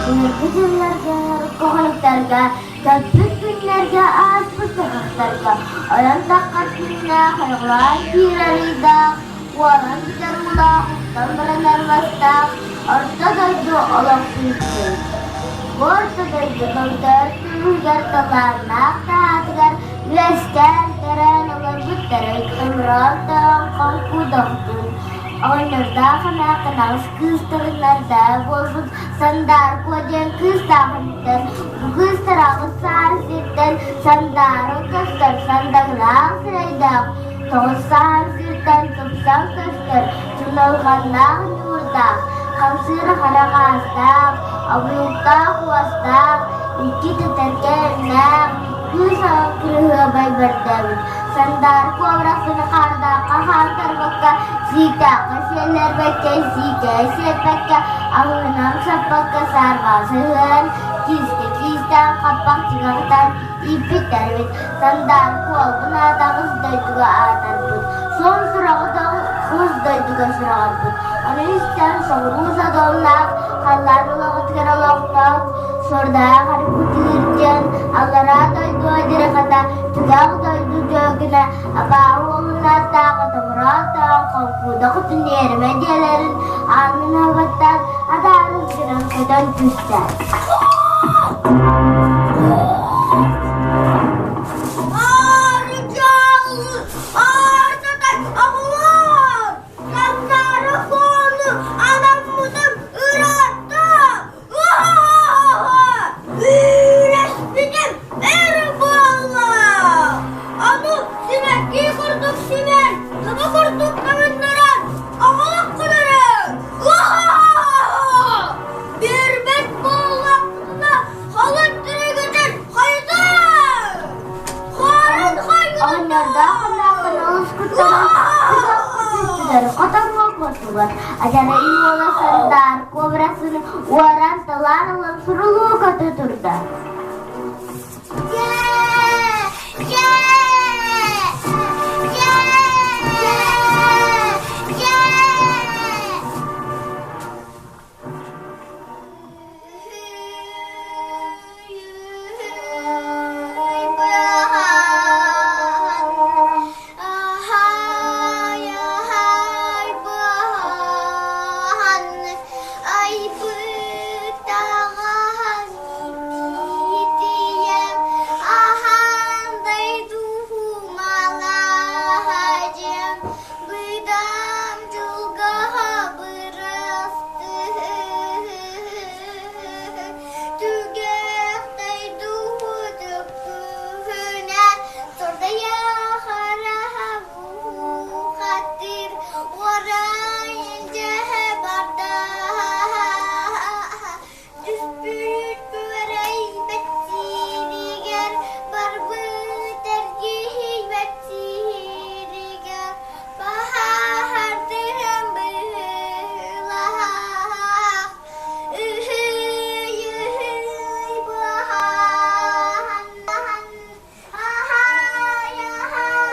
Былыргы дьылларга, урукку хонуктарга, көппүт күннэргэ, ааспыт саҕахтарга, ойон таххар күннээх, ойоҕолоон киирэр ыйдаах, уолан бүтэр уулаах, устан баранар мастаах, орто дойду олох күүстээх. Бу орто дойду томтойор күүһүгэр талааннаах таһаатыгар үөскээн, төрөөн олорбуттара ымыраан тойон хоҥкуудахтын, оҕонньордоох эмээххин аҕыс кыыстарыннардаах буолбут Сандаар Куо диэн кыыстаах эбиттэр. Бу кыыстар аҕыс саас сиртэн Сандаарын көстөр сандаҥнаах сирэйдээх, тоҕус саһан сиртэн тупсан көстөр туналҕаннаах ньуурдаах, хамсыыр харах аастаах, обуйуктаах уостаах, икки тэтэркээннээх, кыыс кырыһыабай бэрдээбит. Сандаар куобарахсыны хаардаахха хаамтарбакка, сииктээххэ сиэллэрбэккэ, сиикэйэ сиэппэккэ, аһыынан саппакка саарбаҕа сыһыаран, киискэ киистээн хаппахчыга ытан ииппиттэр эбит. Сандаар куолбун аата аҕыс дойдуга аатарбыт, суон сураҕы да хос дойдуга сураҕырбыт. Ону истэн соҕуруу содуомнаах, халлаан улаҕатыгар олохтоох, Сордаах арыгытыыр диэн аллараа дойду адьырҕата түгэх дойду дьүөгүнэ абааһы уолунааттааҕы томороон хоҥкуудах түннүөрүмэ дьиэлэрин аанын аһабаттаан адаарыс гынан көтөн түстэ. Сандары хону анаммытым ыраатта! Үүрэспитим эр буолла! Ону сибэкки курдук симэн, таба курдук таҥыннаран, оҕолох гынарым! Биэрбэт буоллахпытына, халын тиригитин хайытар! Хаарын Оҕонньордоох эмээххин олус куттанан түстүлэр, хотоҥҥо куоттулар. Адьарай уола Сандаар кобрасын уоран талаан ылан сурулуу көтө турда. Быдам дьылгаһа бырастыы Түгэхтэй дууһутуккүнэ Сордайа хараһа буухатыр Уорайын дьэһэ барда Түспүт күөрэйбэт сиригэр Барбыт эргийбэт сиригэр Баһаардыһым быһыылаах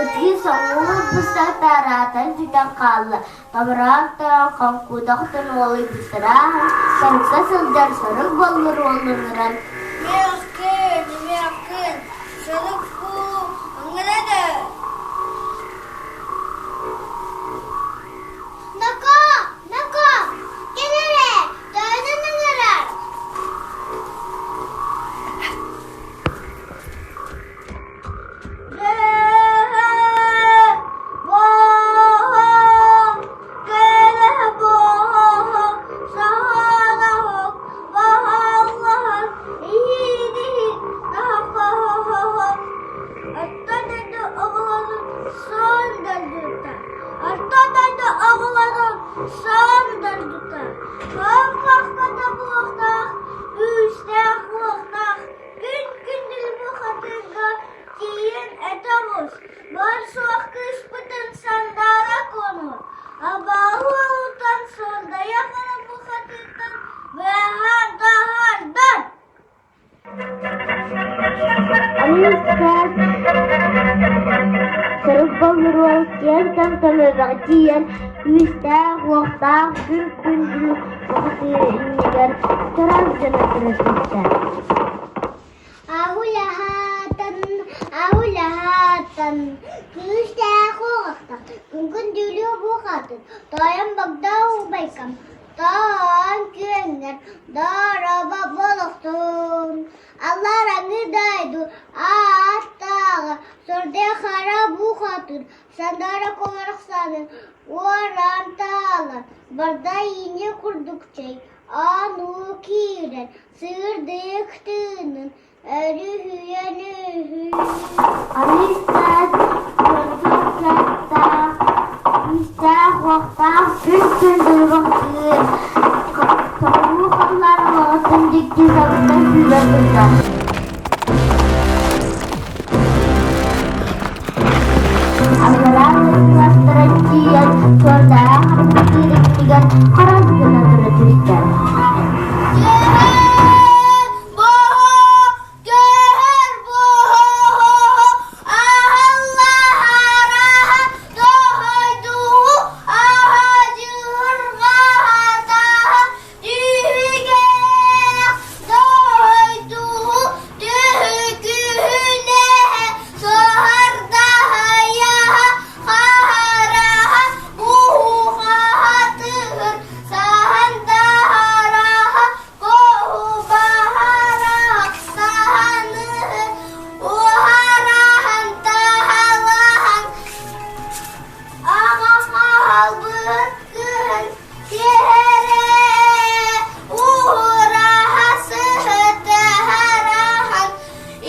Ытыы соҕуруу быстатараатан сүтэн хаалла, томороон тойон хоҥкуудахтан уолуйбуттара ааһан, сорукка сылдьар сорук боллур уолланыран Миэххин, миэххин, сорук бу ыҥырады. Ноко, ноко, кэл эрэ, тойонун ыҥырар. Күүстээх-уохтаах Күн күндүл бухатыырга тиийэн этэ оҕус, бар-суох кыыспытын Сандаара Куону, абааһы уолуттан Суордайа Хара бухатыыртан быыһаан таһаардар! Аны саас сорук боллур уол киэҥ томтомуоҕа тиийэн. Күүстээх-уохтаах күн күндүл бухатыыр иннигэр чараас гына тура түстэ. Аулаһаатан, аулаһаатан, күүстээх уоҕахтах, күн күндүлүө буохаатын, тойон Богдоо убайкам, тоон күөҥҥэр, дорообо болохтун. Аллараҥы дойду ааттааҕа, сордоох хара бухатыыр, Сандаара куоларахсаанын уоран таалан, барда иинэ курдук чэй, аан уу киирэн, сырдык тыынын өрүһүйэн үһү. Арыыстаах, кыахтаах, күүстээх-уохтаах күн-күн дойҕохтуур, соҕуруу халлаан олоҕуттан дьикти сабыттан сүүрэн турда. Аллараа дойдулартара тиийэн, суордаах хамсыыр иннигэр хорос гына тура түстэ. Аҕа хаалбыт кыһын Түһэрэ уураһа сыһытыһараһан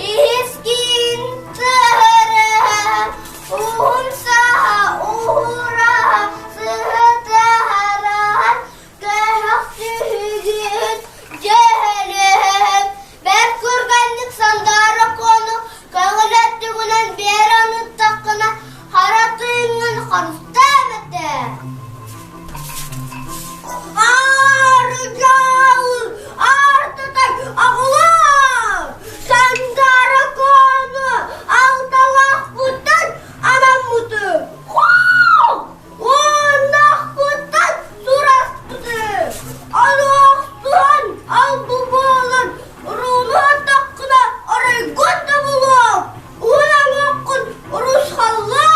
иһискин тыһырыһан уһун саһа уураһа сыһытыһараһан көһөх түһүгүн дьөһөлүһэн бэрт курганнык сандаара куону көҥүл өттүгүнэн биэр аныттаххына хара тыыҥҥын харыстаам этэ Аарыдьаалы аартытай аҕылаа! Сандаара Куону алталаахпыттан анаммыты, хоок! Уоннаахпыттан сураспыты, ануохсуһан албы буолан уруулуһаттаххына оройгун да булуом, уһун аҥуоххун урусхаллаа!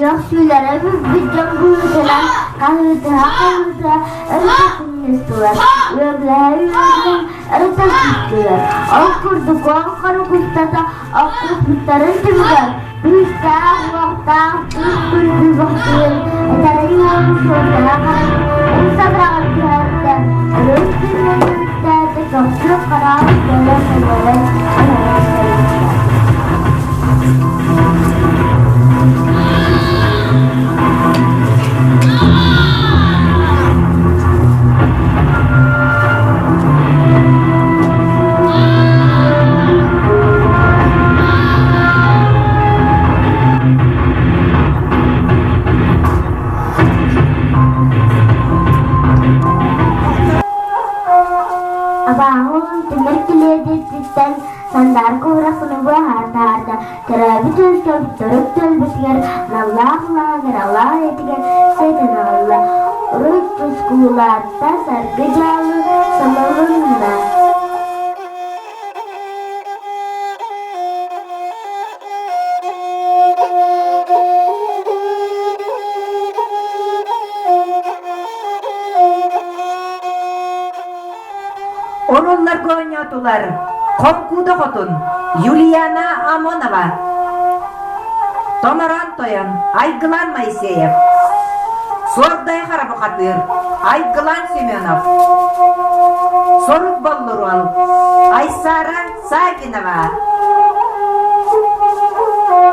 Үөхсүүлэрэ бүппүт дьон быһыытынан хаһыытыһа-хаһыытыһа өрүтэ сынньыстылар, үөглэһэ-үөглэһэ өрүтэ сүүстүлэр. Ол курдук уон хонук устата охсуспуттарын түмүгэр күүстээх-уохтаах кыыс күндү бохтуйун этэрин уолу суордаһа харан умса быраҕан түһэрдэ, өрүс күнүн үктээтэ көхсү хараҕын буолан өлөрөн өлөрөн Абааһы тимир килиэдиттэн Сандаарка урахсыны быһаатаарда төрөөбүт өлкөм төрүт төлбүтүгэр наллаах лааҕыралаах этигэр сэтин аҕалла. Уруй тускулаатта саргы дьаалы самалынна. Оруолларга оонньоотулар Хоҥкууда Хотун, Юлиана Амонова, Томороон Тойон, Айгылан Моисеев, Суордай Харабухатыыр, Айгылан Семенов, Сорук Боллуруол, Айсара Саввинова,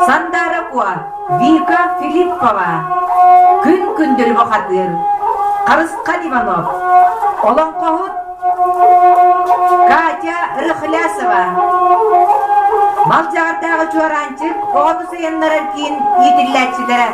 Сандаара Куо, Вика Филиппова, Күн Күндүл Бухатыыр, Харысхан Иванов, Олоҥхоһут Катя Рыхлясова, Малдьаҕардааҕы Чуораанчык оҕону сайыннарар киин иитиллээччилэрэ.